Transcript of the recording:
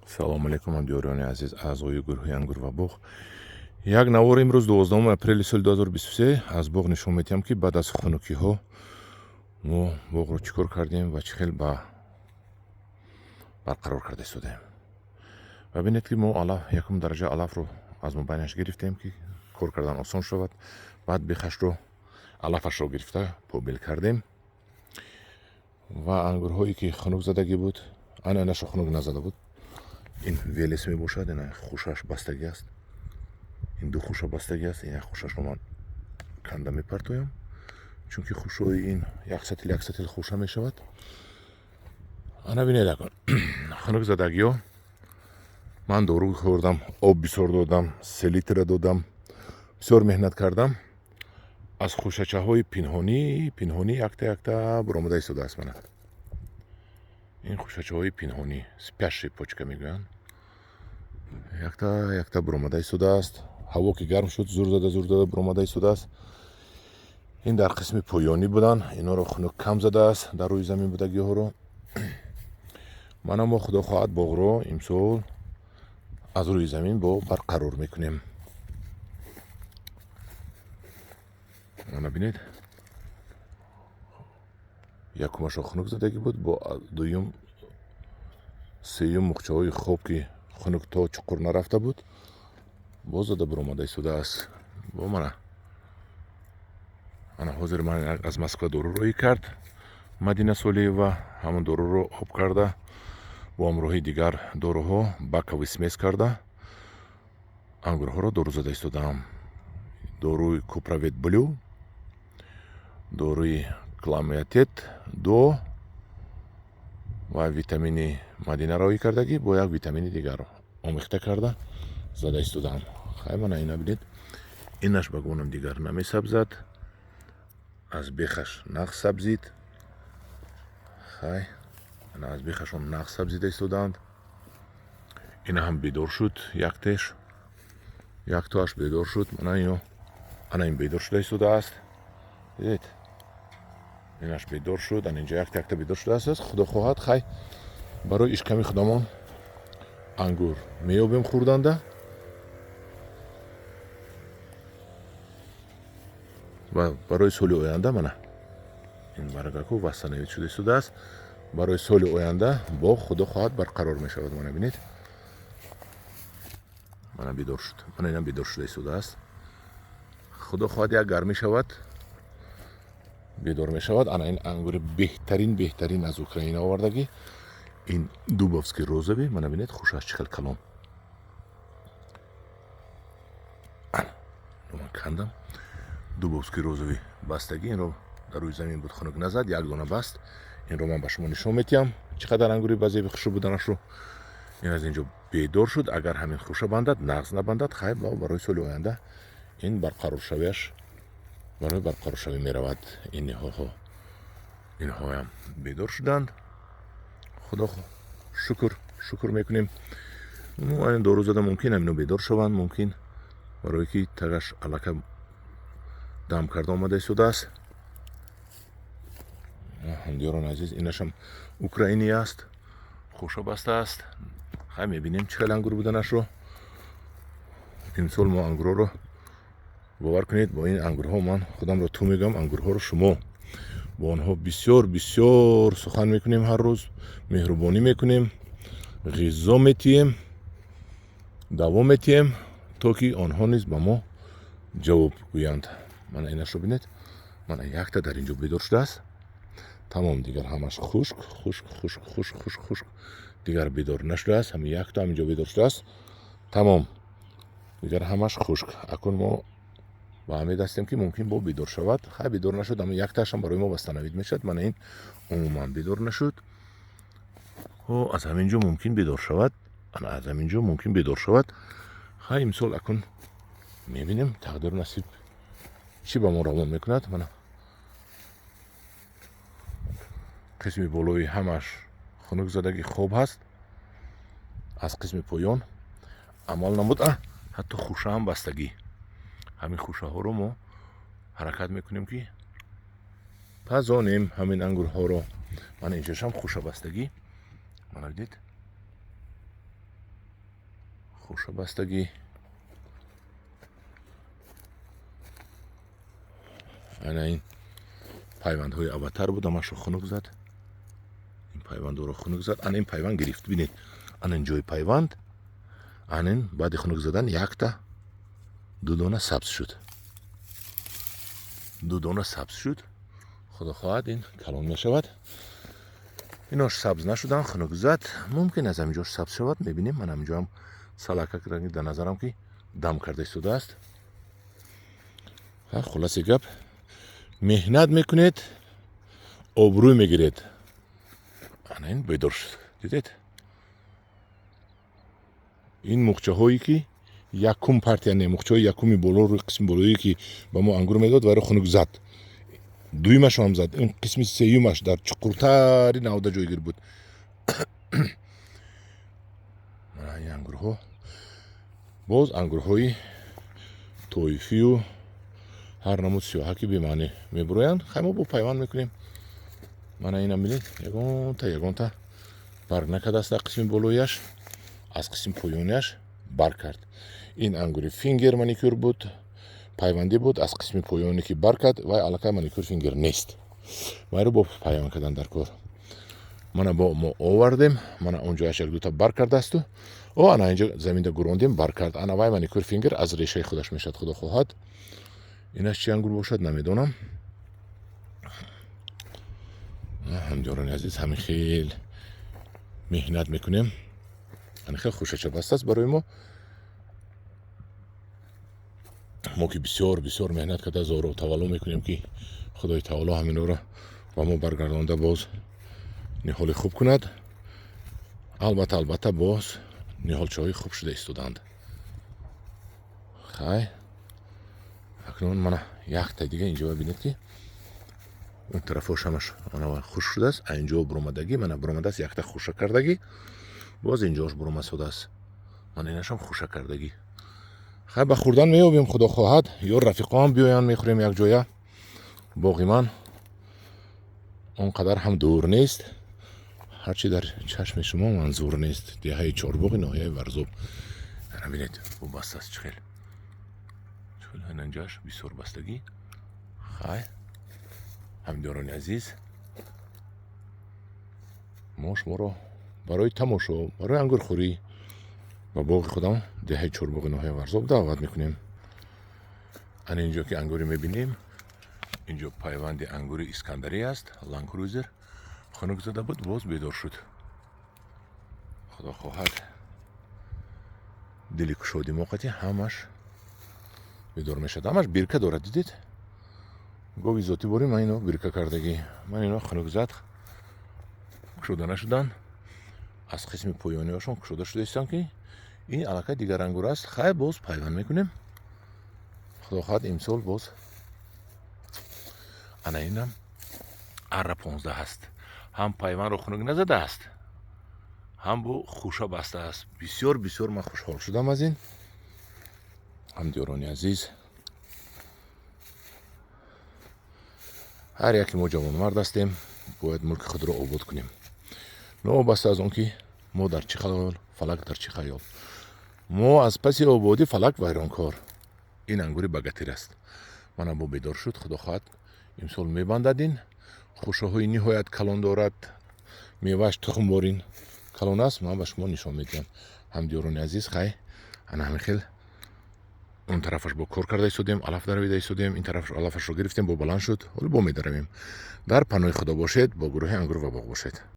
Салому алейкум, ҳамдиёрони азиз, аъзои гурӯҳи Ангур ва боғ. Як навор имрӯз, 12 апрели соли 2023, аз боғ нишон медиҳам, ки баъд аз хунукиҳо мо боғро чӣ кор кардем ва чӣ хел ба барқарор карда истодаем. Ва бинед, ки мо алаф, якум дараҷа алафро аз мобайнаш гирифтем, ки кор кардан осон шавад. Баъд бехашро, алафашро гирифта, побел кардем. Ва ангурҳое, ки хунук задагӣ буд, ана инашро хунук назада буд. Ин Велес мебошад, ина хушаш бастагӣ аст, ин ду хуша бастагӣ аст. Ин як хушашро ман канда мепартоям, чунки хушҳои ин як сатил, як сатил хуша мешавад. Ана бинед, акун хунук задагиё ман дору хӯрдам, об бисёр додам, селитра додам, бисёр меҳнат кардам. Аз хушачаҳои пинҳонӣ пинҳонӣ якта якта буромада истодааст. Мана ин хушачаҳои пинҳонӣ, спящая почка мегӯянд, якта якта буромада истодааст. Ҳаво ки гарм шуд, зур зада, зур зада буромада истодааст. Ин дар қисми поёнӣ буданд, инҳоро хунук кам задааст, дар рӯи замин будагиҳоро. Мана мо, худо хоҳад, боғро имсол аз рӯи замин бо барқарор мекунем. Мана бинед, якумашо хунук задагӣ буд, бо дуюм, сеюм муқчаҳои хоб, ки хунук то чуқур нарафта буд, боз зада буромада истодааст. Бо мана, ана ҳозир ман аз Москва дору роҳӣ кард Мадина Солиева. Ҳамон доруро об карда, бо ҳамроҳи дигар доруҳо баковый смесь карда, ангурҳоро дору зада истодаам. Доруи Куправет Блю, доруи Кламиатет до ва витамини Мадина роҳӣ кардагӣ, бо як витамини дигар омехта карда зада истодаам. Хай, мана ина бинед, инаш ба гумонам дигар намесабзад, аз бехаш нағз сабзид. Хай, ана аз бехашон нағз сабзида истодаанд. Ина ҳам бедор шуд, яктеш, яктоаш бедор шуд. Мана ино, ана ин бедор шуда истодааст, дидед, инаш бедор шуд. Ана инҷа якта якта бедор шудааст. Худо хоҳад, хай, барои ишками худамон ангур меёбем хӯрданда ва барои соли оянда. Мана ин баргаку восстановить шуда истодааст. Барои соли оянда боғ, худо хоҳад, барқарор мешавад. Мана бинед, мана бедор шуд, мана инам бедор шуда истодааст. Худо хоҳад, як гармӣ шавад, бедор мешавад. Ана ин ангури беҳтарин, беҳтарин аз Украина овардагӣ, ин Дубовский розовый. Мана бинед, хушаш чӣ хел калон. Ман кандам. Дубовский розовый бастагӣ, инро дар рӯи замин буд, хунук назад, як дона баст. Инро ман ба шумо нишон медиҳам, чӣ қадар ангури ба зеби хушрӯ буданашро. Ин аз инҷо бедор шуд. Агар ҳамин хуша бандад, нағз набандад, хай, барои соли оянда ин барқароршавиаш, барои барқароршавӣ меравад. Ин ниҳолҳо, инҳоям бедор шуданд. Худо шукр, шукр мекунем. Дору зада, мумкин ҳамино бедор шаванд, мумкин, барое ки тагаш аллака дам карда омада истодааст. Ҳамдиёрони азиз, инашам украинӣ аст, хуша баста аст. Хай, мебинем, чӣ хел ангур буданашро. Имсол мо ангурҳоро, бовар кунед, бо ин ангурҳо ман худамро ту мегӯям, ангурҳоро шумо бо онҳо бисёр бисёр сухан мекунем, ҳар рӯз меҳрубонӣ мекунем, ғизо метиҳем, даво метиҳем, то ки онҳо низ ба мо ҷавоб гӯянд. Мана инашро бинед, мана якта дар инҷо бедор шудааст, тамом. Дигар ҳамаш хушк, хушк, хушк, хушк, хушк, хушк, дигар бедор нашудааст. Ҳамин якта ҳаминҷо бедор шудааст, тамом, дигар ҳамаш хушк. Акун мо ба ҳамед ҳастем, ки мумкин бо бедор шавад. Хай, бедор нашуд, ама яктаашам барои мо восстановить мешавад. Мана ин умуман бедор нашуд. Аз ҳамин ҷо мумкин бедор шавад, ана аз ҳамин ҷо мумкин бедор шавад. Хай, имсол акун мебинем, тақдиру насиб чӣ ба мо равон мекунад. Мана қисми болои ҳамаш хунук задагӣ, хоб ҳаст, аз қисми поён амал намуд. Ҳатто хушаам бастагӣ. Ҳамин хушаҳоро мо ҳаракат мекунем, ки пазонем ҳамин ангурҳоро. Мана инҷошам хуша бастагӣ, мана дид. Хуша бастагӣ. Ана ин пайвандҳои аватар буд, ҳамашро хунук зад. Ин пайвандҳоро хунук зад. Ана ин пайванд гирифт, бинед. Ана ин ҷои пайванд. Ана ин баъди хунук задан якта ду дона сабз шуд. Ду дона сабз шуд. Худо хоҳад, ин калон мешавад. Инош сабз нашудан, хунук зад. Мумкин аз ҳаминҷош сабз шавад, мебинем. Ман ҳаминҷоам салакак ранги дар назарам, ки дам карда истодааст. Хулоси гап, меҳнат мекунед, обрӯй мегиред. Ана ин бедор шуд, дидед? Ин муғчаҳое, ки якум партия, не, муғчаҳои якуми боло, рӯи қисми болое, ки ба мо ангур медод, вайро хунук зад. Дуюмашро ҳам зад. Ин қисми сеюмаш дар чуқуртари навда ҷойгир буд. Мана ин ангурҳо, боз ангурҳои тоифию ҳар намуд сиёҳаки бемаънӣ мебуроянд. Хай, мо бо пайванд мекунем. Мана инам бинед, ягонта барг накардааст дар қисми болояш, аз қисми поёнияш барг кард. Ин ангури фингер маникюр буд, пайвандӣ буд. Аз қисми поёне ки барг кард, вай аллакай маникюр фингер нест, вайро бо пайванд кардан дар кор. Мана бо мо овардем, мана он ҷояш як дута барг кардаасту о ана инҷо заминда гурондем, барг кард. Ана вай маникюр фингер аз решаи худаш мешавад, худо хоҳад. Инаш чи ангур бошад, намедонам. Ҳамдиёрони азиз, ҳамин хел меҳнат мекунем. Ана хел хушача баст аст барои мо. Мо ки бисёр бисёр меҳнат карда, зору тавалло мекунем, ки Худои таоло ҳаминҳоро ба мо баргардонда, боз ниҳоли хуб кунад. Албатта, албатта, боз ниҳолчаҳои хуб шуда истоданд. Хай, акнун мана якта дига инҷо бинед, ки он тарафош ҳамаш хушк шудааст, а инҷо буромадагӣ, мана буромадааст, якта хуша кардагӣ, боз инҷош буромасодааст. Мана инашам хуша кардагӣ. Хай, ба хӯрдан меёбем, худо хоҳад, ё рафиқоам биёянд, мехӯрем якҷоя. Боғи ман он қадар ҳам дур нест, ҳарчи дар чашми шумо манзур нест. Деҳаи Чорбоғи ноҳияи Варзоб. Ана бинед, бо бастааст, чӣ хел чхел инҷоаш бисёр бастагӣ. Хай, ҳамдиёрони азиз, мо шуморо барои тамошо, барои ангурхӯрӣ ба боғи худам, деҳаи Чорбоғи ноҳияи Варзоб, даъват мекунем. Ана инҷо ки ангуре мебинем, инҷо пайванди ангури Искандарӣ аст. Ланкрузер хунук зада буд, боз бедор шуд. Худо хоҳад, дили кушоди моқати ҳамаш бедор мешавад. Ҳамаш бирка дорад, дидед? Гови зотӣ бори ман ино бирка кардагӣ. Ман ино хунук зад, кушода нашуданд, аз қисми поёниашон кушода шуда истанд, ки ин аллакай дигар ангур аст. Хай, боз пайванд мекунем, худо хоҳад, имсол боз. Ана инам арра 15 ҳаст. Ҳам пайвандро хунук назадааст, ҳам бо хуша бастааст. Бисёр бисёр ман хушҳол шудам аз ин. Ҳамдиёрони азиз, ҳар яке мо ҷавонмард ҳастем, бояд мулки худро обод кунем, новобаста аз он ки мо дар чӣ хаёл, фалак дар чӣ хаёл. Мо аз паси ободӣ, фалак вайронкор. Ин ангури багатир аст. Мана бо бедор шуд, худо хоҳад, имсол мебандад. Ин хушаҳои ниҳоят калон дорад, мевааш тухмборин калон аст. Ман ба шумо нишон медиҳам, ҳамдиёрони азиз. Хай, ана ҳамин хел он тарафаш бо кор карда истодем, алаф даравида истодем. Ин тараф алафашро гирифтем, бо баланд шуд, ҳоло бо медаравем. Дар паноҳи Худо бошед, бо гурӯҳи Ангур ва боғ бошед.